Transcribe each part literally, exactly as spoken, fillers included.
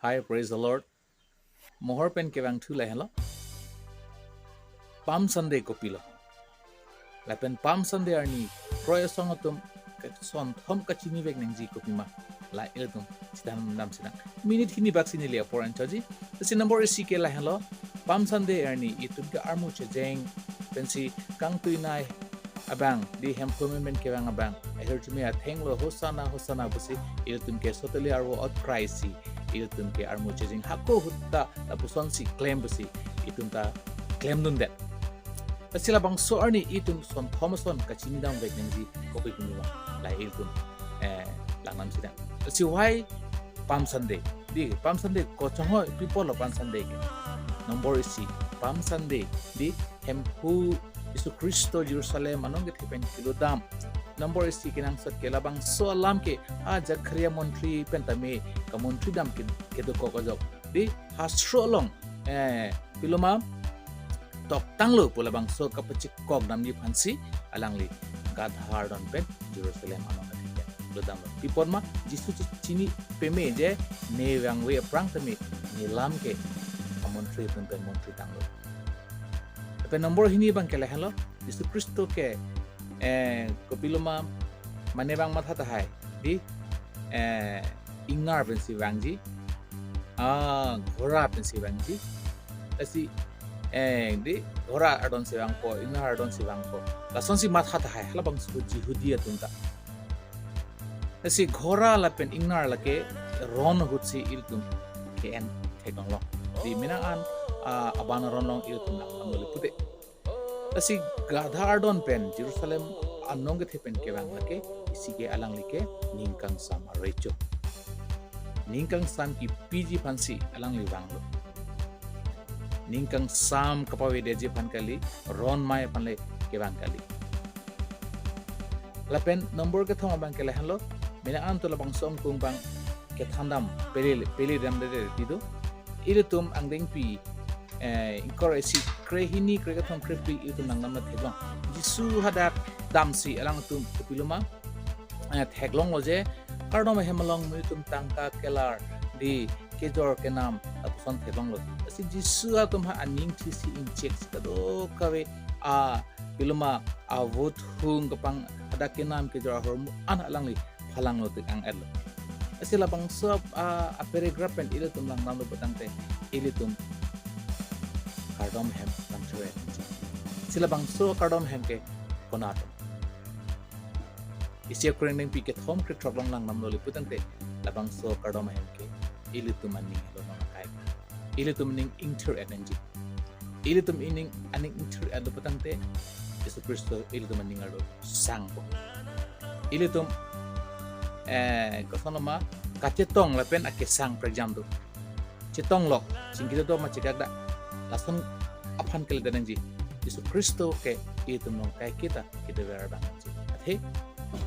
Hi, praise the Lord. Mohor pen kevang thu lahelo. Palm Sunday kopilo? Lapen Palm Sunday arni kroi asong atum ke-, sonthom kachinivek nangji kopima, la ilitum chethan dam sinang. Minute hini bak si neli apor anchotji. Lasi number isi ke lahelo. Palm Sunday arni itum ke armu chejeng pensi kangtuinei abang, di Hemphu amen pen kevang abang, ahirjume athenglo Hosanna, Hosanna pusi ilitum ke soteli arvo ot Christ si ilitum ke armu chejeng, hako ahut ta lapuson si klem pusi itum ta klemdundet. Lasi labangso arni itum sonthom ason kachinidamvek nangji kopi kopima, la ilitum, eh, lang dam sinang. Lasi why Palm Sunday? Di Palm Sunday kochonghoi, pi apotlo Palm Sunday ke? Number isi, Palm Sunday di Hemphu Jisu Khristo Jerusalem anong kethe pen kelodam. Number isi kenangsot ke labangso alam ke, a, Zakaria montri pen tame kamontri dam ke, kedokok ajok. Di hastro along, eh, piloma toktanglo pu labangso kapachekok damji aphansi alangli gadha ardon pen Jerusalem anong kethe pen lodamlo. Pi apot ma, Jisu chi-, chini peme je ne vangve aphrang tame ne lam ke kamontri atum pen montri tanglo. Lapen number hini abang ke lahelo, Jisu Khristo ke, eh, kopiloma, mane abang matha tahai, di, eh, ingnar pensi vangji, ah, ghora pensi vangji, lasi, eh, di, ghora ardon si vangpo, ingnar ardon si vangpo. Lasonsi matha tahai, halabangso Jihudi atum ta. Lasi ghora lapen ingnar lake ron ahutsi ilitum ke-en theklonglo. Di mena an, ah, aban aron along ilitum nang amoli pute. Lasi gadha ardon pen Jerusalem anong kethe pen kevang lake, isi ke alangli ke ning kangsam arecho. Ning kangsam kipiji aphansi alangli vanglo. Ning kangsam kapavedetji aphan kali, ron mei aphan le kevang kali. Lapen number kethom abang ke lahenlo, mena an to labangso angkung abang kethandam, pele, pele damde de tido. Ilitum angdengpi, eh, ingkoi ra isi krehini, krekethom, krephli ilitum nang damna theklong. Jisu hadak damsi alangtum kopiloma, eh, theklonglo je, kardom ahem along nelitum tangka kelar, di kejor kenam lapuson theklonglo. Lasi Jisu atum ha aning thisi ingchek si kadokave, a, piloma, a, vote hung kapang hadak kenam kejor ahormu an alangli phalanglo tik ang-etlo. Lasi labangso, a, a paragraph pen ilitum langdamlo putangte ilitum kardom ahem langchere. Si labangso kardom ahem ke konat? Isi akreng dengpi kethom krethrok along langdamlo le putangte labangso kardom ahem ke ilitum aning helo nangkai. Ilitum aning ingthir-et nangji. Ilitum ining aning ingthir-etlo putangte Jisu Khristo ilitum aning arlo sangpo. Ilitum, eh, kosonloma, kachetong lapen akesang prekjam do. Chetong lok, chingki do ma chekak da. Lason aphan kele danangji. Jisu Khristo ke itum along kaiketa kedover abang nangji. Athe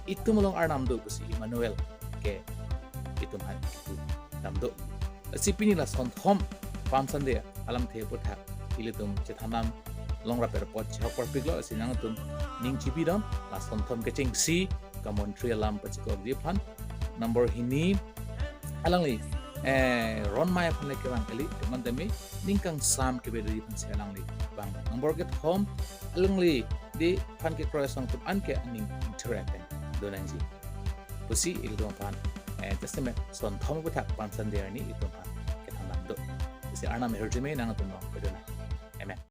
itum along Arnam do pusi Emmanuel ke itum aphan itum Arnam do. Lasi pini la sonthom Palm Sunday alamthe aputhak ilitum chethandam longrap-et apot chehok parpiklo, lasi nangtum ning chibidon, la sonthom kechengsi kamontri alam pachekokji aphan. Number hini, alangli, eh, ron mei aphan le kevang kali, teman tame ning kangsam kevedetji aphansi alangli vang. Number kethom, alangli di aphan kekroi asong atum an ke aning ingthir-et pen donangji pusi ilitum aphan, eh, Testament sonthom aputhak Palm Sunday arni itum aphan kethandam do. Lasi Arnam ahirjume nangtum along pedonang. Amen.